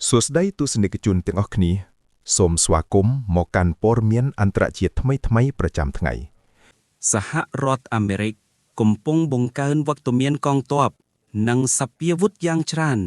សួស្តីទស្សនិកជនទាំងអស់គ្នាសូមស្វាគមន៍មកកាន់ព័ត៌មានអន្តរជាតិថ្មីៗប្រចាំថ្ងៃ សហរដ្ឋអាមេរិកកំពុងបង្កើនវត្តមានកងទ័ពនិងសព្វាវុធយ៉ាងច្រើន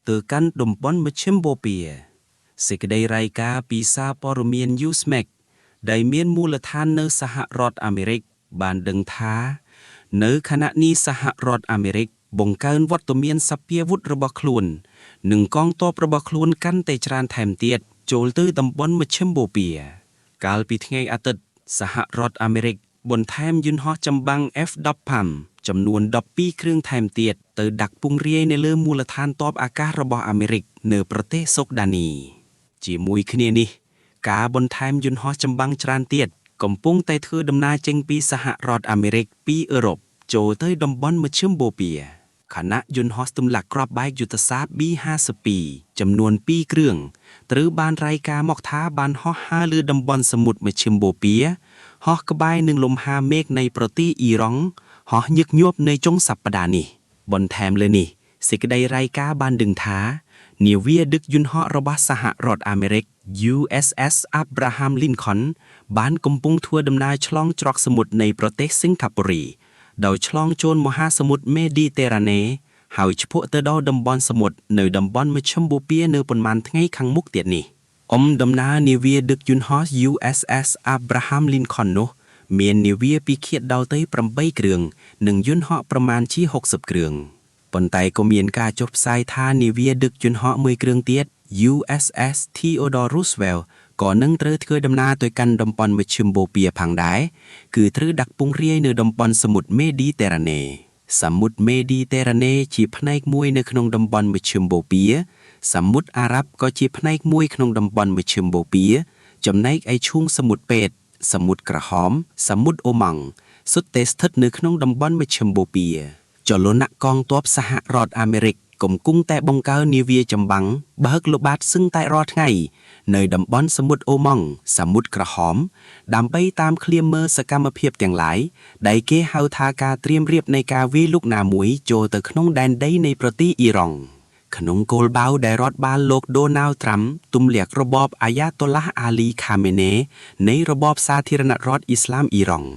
ទៅកាន់តំបន់មជ្ឈិមបូព៌ាសេចក្តីរាយការណ៍ពីសារព័ត៌មាន Newsmax ដែលមានមូលដ្ឋាននៅសហរដ្ឋអាមេរិកបានដឹងថា នៅខណៈនេះសហរដ្ឋអាមេរិកបង្កើនវត្តមានសព្វាវុធរបស់ខ្លួន និងកងទ័ពរបស់ខ្លួនកាន់តែច្រើនថែមទៀតចូលទៅតំបន់មជ្ឈិមបូព៌ាកាលពីថ្ងៃអាទិត្យសហរដ្ឋអាមេរិកបន្ថែមយន្តហោះចម្បាំង F-15 ចំនួន12គ្រឿងថែមទៀតទៅដាក់ពង្រាយនៅលើមូលដ្ឋានទ័ពអាកាសរបស់អាមេរិកនៅប្រទេសសូដានី ជាមួយគ្នានេះ ការបន្ថែមយន្តហោះចម្បាំងច្រើនទៀតកំពុងតែធ្វើដំណើរចេញពីសហរដ្ឋអាមេរិកពីអឺរ៉ុបចូលទៅតំបន់មជ្ឈិមបូព៌ាខណៈយន្តហោះទម្លាក់គ្រាប់បែកយុទ្ធសាស្ត្រ B-52 ចំនួន2គ្រឿងត្រូវបានរាយការណ៍មកថាបានហោះហើរលើតំបន់សមុទ្រមជ្ឈិមបូព៌ាហោះក្បែរនឹងលំហាមេឃនៃប្រទេសអ៊ីរ៉ង់ហោះញឹកញាប់នៅចុងសប្តាហ៍នេះ បន្ថែមលើនេះសេចក្តីរាយការណ៍បានដឹងថា នាវាដឹកយន្តហោះរបស់សហរដ្ឋអាមេរិក USS Abraham Lincoln បានកំពុងធ្វើដំណើរឆ្លងច្រកសមុទ្រនៃប្រទេសសិង្ហបុរីដោយឆ្លងចូលមហាសមុទ្រមេឌីទែរ៉ាណេហើយឆ្ពោះទៅដល់តំបន់សមុទ្រនៅតំបន់មជ្ឈិមបូព៌ានៅប៉ុន្មានថ្ងៃខាងមុខទៀតនេះអមដំណើរនាវាដឹកយន្តហោះ USS Abraham Lincoln នោះមាននាវាពិឃាតដល់ទៅ8គ្រឿងនិងយន្តហោះប្រមាណជា60គ្រឿង ប៉ុន្តែក៏មានការចុះផ្សាយថានាវាដឹកយន្តហោះមួយគ្រឿងទៀត USS Theodore Roosevelt ក៏នឹងត្រូវធ្វើដំណើរទៅកាន់តំបន់មជ្ឈិមបូព៌ាផងដែរគឺត្រូវដាក់ពង្រាយនៅតំបន់សមុទ្រមេឌីទែរ៉ាណេសមុទ្រមេឌីទែរ៉ាណេជាផ្នែកមួយនៅក្នុងតំបន់មជ្ឈិមបូព៌ាសមុទ្រអារ៉ាប់ក៏ជាផ្នែកមួយក្នុងតំបន់មជ្ឈិមបូព៌ាចំណែកឯឈូងសមុទ្រពេទ្យសមុទ្រក្រហម សមុទ្រអូម៉ង់សុទ្ធតែស្ថិតនៅក្នុងតំបន់មជ្ឈិមបូព៌ា ចលនាកងទ័ពសហរដ្ឋអាមេរិកកំពុងតែបង្កើននាវាចម្បាំងបើកល្បាតសឹងតែរាល់ថ្ងៃនៅតំបន់សមុទ្រអូម៉ង់សមុទ្រក្រហម ដើម្បីតាមឃ្លាមើលសកម្មភាពទាំងឡាយដែលគេហៅថាការត្រៀមរៀបនៃការវាយលុកណាមួយចូលទៅក្នុងដែនដីនៃប្រទេសអ៊ីរ៉ង់ក្នុងគោលបៅដែលរដ្ឋបាលលោកដូណាល់ត្រាំទម្លាក់របបអាយ៉ាតូឡាអាលីខាមេណេនៃរបបសាធារណរដ្ឋអ៊ីស្លាមអ៊ីរ៉ង់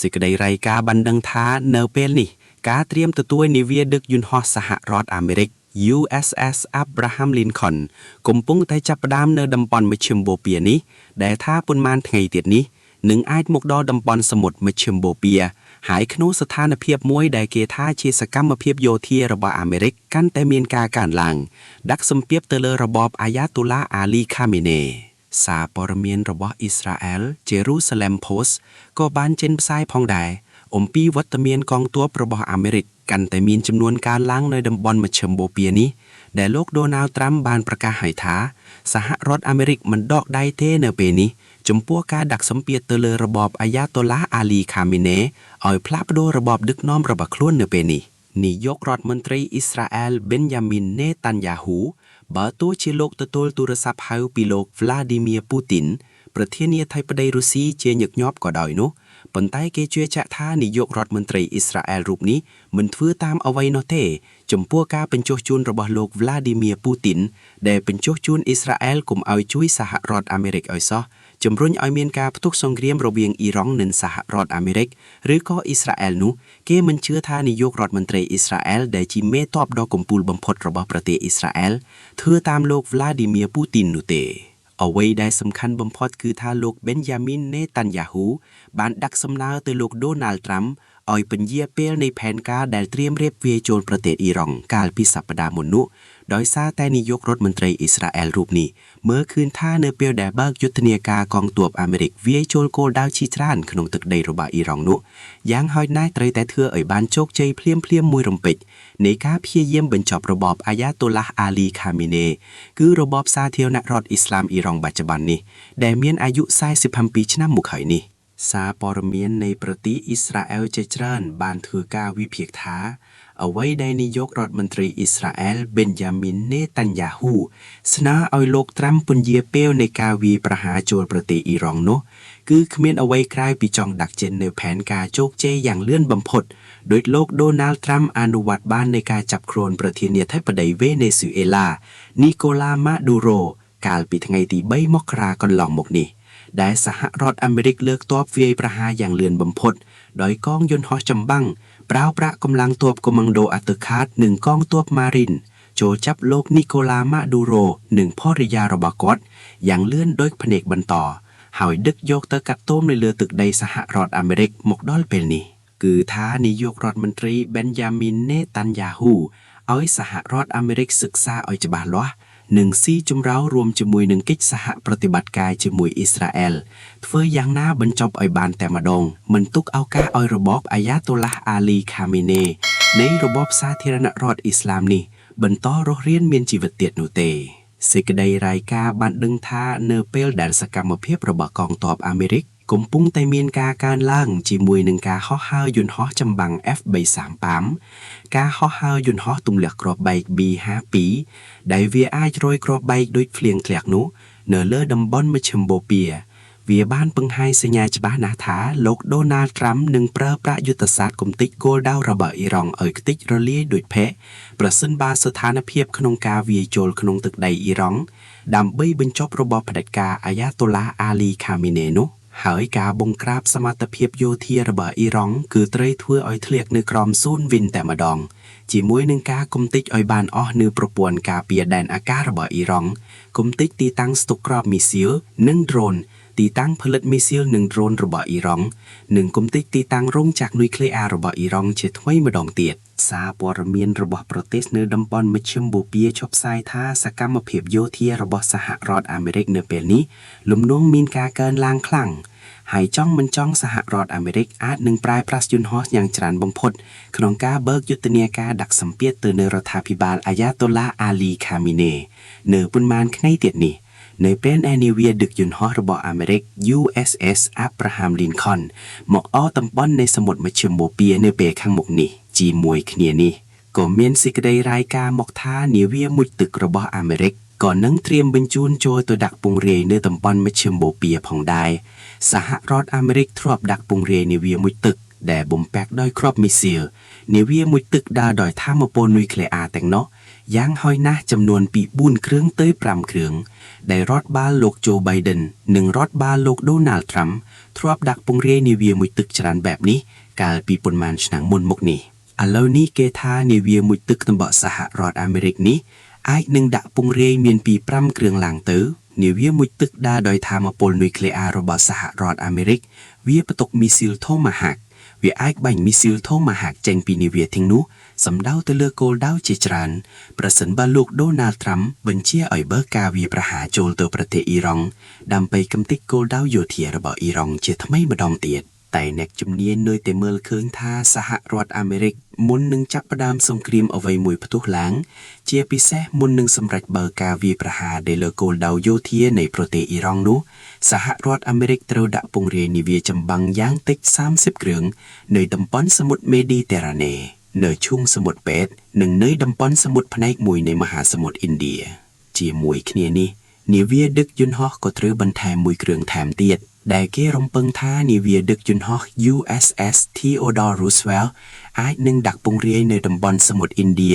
សេចក្តីរាយការណ៍បានដឹងថានៅពេលនេះ ការត្រៀមទទួលនាវាដឹកយន្តហោះសហរដ្ឋអាមេរិក USS Abraham Lincoln កំពុងតែចាប់ផ្ដើមនៅតំបន់មជ្ឈិមបូព៌ានេះដែលថាប៉ុន្មានថ្ងៃទៀតនេះនឹងអាចមកដល់តំបន់សមុទ្រមជ្ឈិមបូព៌ាហើយក្នុងស្ថានភាពមួយដែលគេថាជាសកម្មភាពយោធារបស់អាមេរិកកាន់តែមានការកើនឡើងដាក់សម្ពាធទៅលើរបបអាយ៉ាតូឡាអាលីខាមេណេសារព័ត៌មានរបស់អ៊ីស្រាអែល Jerusalem Post ក៏បានចេញផ្សាយផងដែរអំពីវត្តមានកងទ័ពរបស់អាមេរិកកាន់តែមានចំនួនកើនឡើងនៅតំបន់មជ្ឈិមបូព៌ានេះដែលលោកដូណាល់ត្រាំបានប្រកាសឲ្យថាសហរដ្ឋអាមេរិកមិនដកដៃទេនៅពេលនេះចំពោះការដាក់សម្ពាធទៅលើរបបអាយ៉ាតូឡាអាលីខាមីណេឲ្យផ្លាស់ប្ដូររបបដឹកនាំរបស់ខ្លួននៅពេលនេះនាយករដ្ឋមន្ត្រីអ៊ីស្រាអែលបេនយ៉ាមីននេតាន់យ៉ាហ៊ូបើទោះជាលោកទទួលទូរស័ព្ទហៅពីលោកវ្លាឌីមៀពូទីនប្រធានាធិបតីរុស្ស៊ីជាញឹកញាប់ក៏ដោយនោះប៉ុន្តែគេជឿជាក់ថានាយករដ្ឋមន្ត្រីអ៊ីស្រាអែលរូបនេះមិនធ្វើតាមអ្វីនោះទេចំពោះការបញ្ចុះជួនរបស់លោកវ្លាឌីមៀពូទីនដែលបញ្ចុះជួនអ៊ីស្រាអែលកុំឲ្យជួយសហរដ្ឋអាមេរិកឲ្យសោះជំរុញឲ្យមានការផ្ទុះសង្គ្រាមរវាងអ៊ីរ៉ង់និងសហរដ្ឋអាមេរិកឬក៏អ៊ីស្រាអែលនោះគេមិនជឿថានាយករដ្ឋមន្ត្រីអ៊ីស្រាអែលដែលជាមេទ័ពដ៏កំពូលបំផុតរបស់ប្រទេសអ៊ីស្រាអែលធ្វើតាមលោកវ្លាឌីមៀពូទីននោះទេអ្វីដែលសំខាន់បំផុតគឺថាលោកបេនយ៉ាមីននេតាន់យ៉ាហ៊ូបានដាក់សំណើទៅលោកដូណាល់ត្រាំឲ្យពន្យាពេលនៃផែនការដែលត្រៀមរៀបវាយចូលប្រទេសអ៊ីរ៉ង់កាលពីសប្តាហ៍មុននោះដោយសារតែនាយករដ្ឋមន្ត្រីអ៊ីស្រាអែលរូបនេះមើលឃើញថានៅពេលដែលបើកយុទ្ធនាការកងទ័ពអាមេរិកវាយចូលគោលដៅជាច្រើនក្នុងទឹកដីរបស់អ៊ីរ៉ង់នោះយ៉ាងហោចណាស់ត្រូវតែធ្វើឲ្យបានជោគជ័យភ្លាមៗមួយរំពេចនៃការព្យាយាមបញ្ចប់របបអាយ៉ាតូឡាអាលីខាមីណេគឺរបបសាធារណរដ្ឋអ៊ីស្លាមអ៊ីរ៉ង់បច្ចុប្បន្ននេះដែលមានអាយុ47ឆ្នាំមកហើយនេះសារព័ត៌មាននៃប្រទេសអ៊ីស្រាអែលជាច្រើនបានធ្វើការវិភាគថាអ្វីដែលនាយករដ្ឋមន្ត្រីអ៊ីស្រាអែលបេនយ៉ាមីននេតាន់យ៉ាហ៊ូស្នើឲ្យលោកត្រាំពន្យាពេលនៃការវាយប្រហារចូលប្រទេសអ៊ីរ៉ង់នោះគឺគ្មានអ្វីក្រៅពីចង់ដាក់ចេញនូវផែនការជោគជ័យយ៉ាងលឿនបំផុត ដោយលោកដូណាល់ត្រាំអនុវត្តបាននៃការចាប់ខ្លួនប្រធានាធិបតីវេណេស៊ុយអេឡានីកូឡាម៉ាឌូរ៉ូកាលពីថ្ងៃទី3មករាកន្លងមកនេះ ដែលសហរដ្ឋអាមេរិកលើកទ័ពវាយប្រហារយ៉ាងលឿនបំផុត ដោយកងយន្តហោះចម្បាំងប្រើប្រាក់កម្លាំងទ័ពកូម៉ង់ដូអាទិខាតនិងកងទ័ពម៉ារីនចូលចាប់លោកនីកូឡាម៉ាឌូរ៉ូនិងភរិយារបស់គាត់យ៉ាងលឿនដោយភ្នែកបន្ត ហើយដឹកយកទៅកាត់ទោសនៅលើទឹកដីសហរដ្ឋអាមេរិកមកដល់ពេលនេះ គឺថានាយករដ្ឋមន្ត្រីបេនយ៉ាមីននេតាន់យ៉ាហ៊ូឲ្យសហរដ្ឋអាមេរិកសិក្សាឲ្យច្បាស់លាស់និងស៊ីជម្រៅរួមជាមួយនឹងកិច្ចសហប្រតិបត្តិការជាមួយអ៊ីស្រាអែលធ្វើយ៉ាងណាបញ្ចប់ឲ្យបានតែម្ដងមិនទុកឱកាសឲ្យរបបអាយ៉ាតូឡាអាលីខាមីនេនៃរបបសាធារណរដ្ឋអ៊ីស្លាមនេះបន្តរស់រានមានជីវិតទៀតនោះទេ សេចក្តីរាយការណ៍បានដឹងថានៅពេលដែលសកម្មភាពរបស់កងទ័ពអាមេរិកកំពុងតែមានការកើនឡើងជាមួយនឹងការហោះហើរយន្តហោះចម្បាំង F-35 ការហោះហើរយន្តហោះទម្លាក់គ្រាប់បែក B-52 ដែលវាអាចរយគ្រាប់បែកដូចភ្លៀងធ្លាក់នោះនៅលើតំបន់មជ្ឈិមបូព៌ាវាបានបង្ហាញសញ្ញាច្បាស់ណាស់ថាលោកដូណាល់ត្រាំនឹងប្រើប្រាស់យុទ្ធសាស្ត្រគំតិចគោលដៅរបស់អ៊ីរ៉ង់ឲ្យខ្ទេចរលាយដូចភែប្រសិនបើស្ថានភាពក្នុងការវាយចូលក្នុងទឹកដីអ៊ីរ៉ង់ដើម្បីបញ្ចប់របបផ្ដាច់ការអាយ៉ាតូឡាអាលីខាមីនេនោះហើយការបង្ក្រាបសមត្ថភាពយោធារបស់អ៊ីរ៉ង់គឺត្រូវធ្វើឲ្យធ្លាក់នៅក្រោមសូន្យវិញតែម្ដងជាមួយនឹងការគំតិចឲ្យបានអស់នៅប្រព័ន្ធការពារដែនអាកាសរបស់អ៊ីរ៉ង់គំតិចទីតាំងស្តុកគ្រាប់មីស៊ីលនិងដ្រូនទីតាំងផលិតមីស៊ីលនិងដ្រូនរបស់អ៊ីរ៉ង់និងគំតិចទីតាំងរោងចក្រនុយក្លេអ៊ែររបស់អ៊ីរ៉ង់ជាថ្មីម្ដងទៀតសារព័ត៌មានរបស់ប្រទេសនៅតំបន់មជ្ឈិមបូព៌ាឈប់ផ្សាយថាសកម្មភាពយោធារបស់សហរដ្ឋអាមេរិកនៅពេលនេះលំនងមានការកើនឡើងខ្លាំងហើយចង់មិនចង់សហរដ្ឋអាមេរិកអាចនឹងប្រើប្រាស់យន្តហោះយ៉ាងច្រើនបំផុតក្នុងការបើកយុទ្ធនាការដាក់សម្ពាធទៅលើរដ្ឋាភិបាលអាយ៉ាតូឡាអាលីខាមីនេនៅប៉ុន្មានថ្ងៃទៀតនេះនៅពេលដែលនាវាដឹកយន្តហោះរបស់អាមេរិក USS Abraham Lincoln មកអតំបន់នៃសមុទ្រមជ្ឈិមបូព៌ានៅពេលខាងមុខនេះជាមួយគ្នានេះក៏មានសេចក្តីរាយការណ៍មកថានាវាមុជទឹករបស់អាមេរិកក៏នឹងត្រៀមបញ្ជូនចូលទៅដាក់ពង្រាយនៅតំបន់មជ្ឈិមបូព៌ាផងដែរសហរដ្ឋអាមេរិកធ្លាប់ដាក់ពង្រាយនាវាមុជទឹកដែលបំពាក់ដោយគ្រាប់មីស៊ីលនាវាមុជទឹកដើរដោយថាមពលនុយក្លេអ៊ែរទាំងនោះយ៉ាងហោចណាស់ចំនួនពី4គ្រឿងទៅ5គ្រឿងដែលរដ្ឋបាលលោកโจ Biden និងរដ្ឋបាលលោក Donald Trump ធ្លាប់ដាក់ពង្រាយនាវាមុជទឹកច្រើនបែបនេះកាលពីប៉ុន្មានឆ្នាំមុនមកនេះឥឡូវនេះគេថានាវាមុជទឹករបស់សហរដ្ឋអាមេរិកនេះអាចនឹងដាក់ពង្រាយមានពី5គ្រឿងឡើងទៅនាវាមុជទឹកដើរដោយថាមពលនុយក្លេអ៊ែររបស់សហរដ្ឋអាមេរិកវាផ្ទុកមីស៊ីល Tomahawk វាអាចបាញ់មីស៊ីល Tomahawk ចេញពីនាវាទាំងនោះសម្ដៅទៅលើគោលដៅជាច្រើនប្រសិនបើលោកដូណាល់ត្រាំបញ្ជាឲ្យបើកការវាយប្រហារចូលទៅប្រទេសអ៊ីរ៉ង់ដើម្បីកម្ទេចគោលដៅយោធារបស់អ៊ីរ៉ង់ជាថ្មីម្ដងទៀតតែអ្នកជំនាញនៅតែមើលឃើញថាសហរដ្ឋអាមេរិកមុននឹងចាប់ផ្ដើមសង្គ្រាមអ្វីមួយផ្ទុះឡើងជាពិសេសមុននឹងសម្រេចបើកការវាយប្រហារដែលលើគោលដៅយោធានៃប្រទេសអ៊ីរ៉ង់នោះសហរដ្ឋអាមេរិកត្រូវដាក់ពង្រាយនាវាចម្បាំងយ៉ាងតិច30គ្រឿងនៅតំបន់សមុទ្រមេឌីទែរ៉ាណេនៅឈូងសមុទ្រពេតនិងនៅតំបន់សមុទ្រផ្នែកមួយនៃមហាសមុទ្រឥណ្ឌាជាមួយគ្នានេះនាវាដឹកយន្តហោះក៏ត្រូវបន្ថែមមួយគ្រឿងថែមទៀតដែលគេរំពឹងថានាវាដឹកយន្តហោះ USS Theodore Roosevelt អាចនឹងដាក់ពង្រាយនៅតំបន់សមុទ្រឥណ្ឌា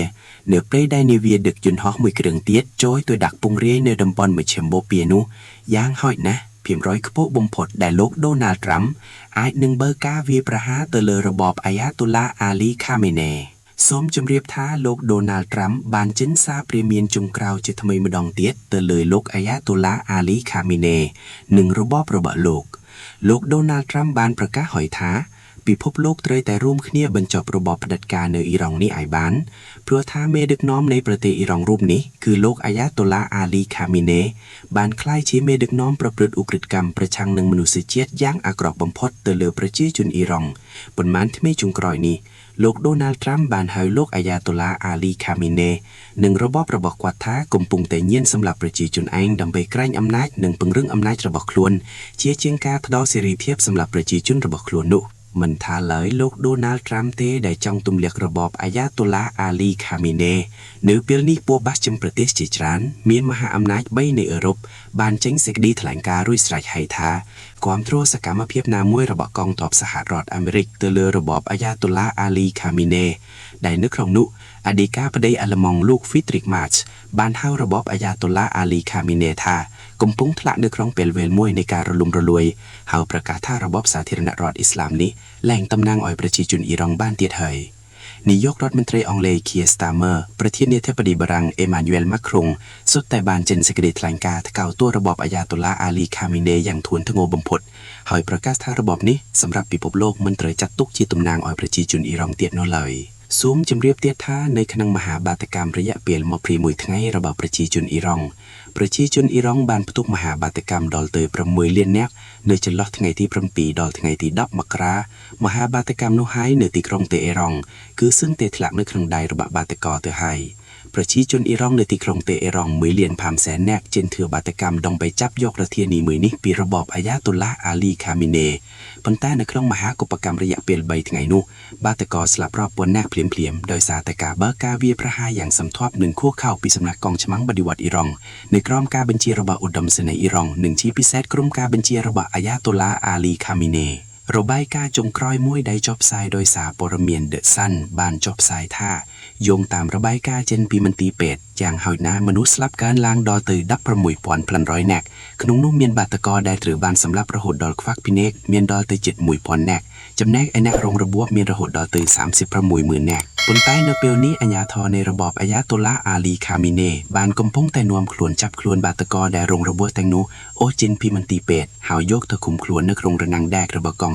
នៅពេលដែលនាវាដឹកយន្តហោះមួយគ្រឿងទៀតចូលទៅដាក់ពង្រាយនៅតំបន់មជ្ឈិមបូព៌ានោះយ៉ាងហោចណាស់ភាគរយខ្ពស់បំផុតដែលលោកដូណាល់ត្រាំអាចនឹងបើកការវាយប្រហារទៅលើរបបអាយ៉ាតូឡាអាលីខាមេនេសូមជម្រាបថាលោកដូណាល់ត្រាំបានចេញសារព្រមានចុងក្រោយជាថ្មីម្ដងទៀតទៅលើលោកអាយ៉ាតូឡាអាលីខាមីនេនិងរបបរបស់លោកលោកដូណាល់ត្រាំបានប្រកាសហើយថាពិភពលោកត្រូវតែរួមគ្នាបញ្ចប់របបផ្ដាច់ការនៅអ៊ីរ៉ង់នេះឲ្យបានព្រោះថាមេដឹកនាំនៃប្រទេសអ៊ីរ៉ង់រូបនេះគឺលោកអាយ៉ាតូឡាអាលីខាមីនេបានក្លាយជាមេដឹកនាំប្រព្រឹត្តឧក្រិដ្ឋកម្មប្រឆាំងនឹងមនុស្សជាតិយ៉ាងអាក្រក់បំផុតទៅលើប្រជាជនអ៊ីរ៉ង់ប៉ុន្មានថ្ងៃចុងក្រោយនេះលោកដូណាល់ត្រាំបានហៅលោកអាយ៉ាតូឡាអាលីខាមីនេនិងរបបរបស់គាត់ថាកំពុងតែញៀនសម្រាប់ប្រជាជនឯងដើម្បីក្រាញអំណាចនិងពង្រឹងអំណាចរបស់ខ្លួនជាជាងការផ្ដល់សេរីភាពសម្រាប់ប្រជាជនរបស់ខ្លួននោះ។ មិនថាឡើយលោកដូណាល់ត្រាំទេដែលចង់ទម្លាក់របបអាយ៉ាតូឡាអាលីខាមីនេនៅពេលនេះពួកបាសជំប្រទេសជាច្រើនមានមហាអំណាច3នៃអឺរ៉ុបបានចេញសេចក្តីថ្លែងការណ៍រួចស្រេចហើយថាគាំទ្រសកម្មភាពណាមួយរបស់កងទ័ពសហរដ្ឋអាមេរិកទៅលើរបបអាយ៉ាតូឡាអាលីខាមីនេដែលនៅក្នុងនោះអធិការបតីអាល្លឺម៉ង់លោក Friedrich Merz បានហៅរបបអាយ៉ាតូឡាអាលីខាមីនេថាកំពុងធ្លាក់នៅក្នុងពេលវេលមួយនៃការរលំរលួយហើយប្រកាសថារបបសាធារណរដ្ឋអ៊ីស្លាមនេះលែងតំណាងឲ្យប្រជាជនអ៊ីរ៉ង់បានទៀតហើយនាយករដ្ឋមន្ត្រីអង់គ្លេស Keir Starmer ប្រធានាធិបតីបារាំង Emmanuel Macron សុទ្ធតែបានចេញសេចក្តីថ្លែងការណ៍ថ្កោលទោសរបបអាយ៉ាតូឡាអាលីខាមីនេយ៉ាងធ្ងន់ធ្ងរបំផុតហើយប្រកាសថារបបនេះសម្រាប់ពិភពលោកមិនត្រូវចាត់ទុកជាតំណាងឲ្យប្រជាជនអ៊ីរ៉ង់ទៀតនោះឡើយសូមជម្រាបទៀតថានៅក្នុងមហាបាតកម្មរយៈពេល21ថ្ងៃរបស់ប្រជាជនអ៊ីរ៉ង់ប្រជាជនអ៊ីរ៉ង់បានផ្ទុះមហាបាតកម្មដល់ទៅ6លាននាក់នៅចន្លោះថ្ងៃទី7ដល់ថ្ងៃទី10មករាមហាបាតកម្មនោះហើយនៅទីក្រុងតេអេរ៉ង់គឺសឹងតែធ្លាក់នៅក្នុងដៃរបស់បាតកោទៅហើយប្រជាជនអ៊ីរ៉ង់នៅទីក្រុងតេអេរ៉ង់1លាន5សែននាក់ចេញធ្វើបាតកម្មដើម្បីចាប់យកប្រធានាធិបតីមួយនេះពីរបបអាយ៉ាតូឡាអាលីខាមីនេប៉ុន្តែនៅក្នុងមហាកុបកម្មរយៈពេល3ថ្ងៃនោះបាតកោស្លាប់រាប់ពាន់នាក់ភ្លាមៗដោយសារតែការបើកការវាយប្រហារយ៉ាងសន្ធាប់និងខួរខៅពីសំណាក់កងឆ្មាំងបដិវត្តអ៊ីរ៉ង់នៅក្រោមការបញ្ជារបស់ឧត្តមសេនីយ៍អ៊ីរ៉ង់និងជាពិសេសក្រុមការបញ្ជារបស់អាយ៉ាតូឡាអាលីខាមីនេរបាយការណ៍ចុងក្រោយមួយដែលចុះផ្សាយដោយសារព័ត៌មាន The Sun បានចុះផ្សាយថាយោងតាមរបាយការណ៍ចេញពីមន្ទីរពេទ្យយ៉ាងហោចណាស់មនុស្សស្លាប់កើនឡើងដល់ទៅ16,500នាក់ក្នុងនោះមានបាតកោដែលត្រូវបានសម្លាប់រហូតដល់ខ្វាក់ពីនេកមានដល់ទៅជិត1000នាក់ចំណែកឯអ្នករងរបួសមានរហូតដល់ទៅ360,000នាក់ប៉ុន្តែនៅពេលនេះអាញាធរនៃរបបអាយ៉ាតូឡាអាលីខាមីនេបានកំពុងតែនាំខ្លួនចាប់ខ្លួនបាតកោដែលរងរបួសទាំងនោះអូសចេញពីមន្ទីរពេទ្យហើយយកទៅឃុំខ្លួននៅក្នុងរនាំងដែករបស់កង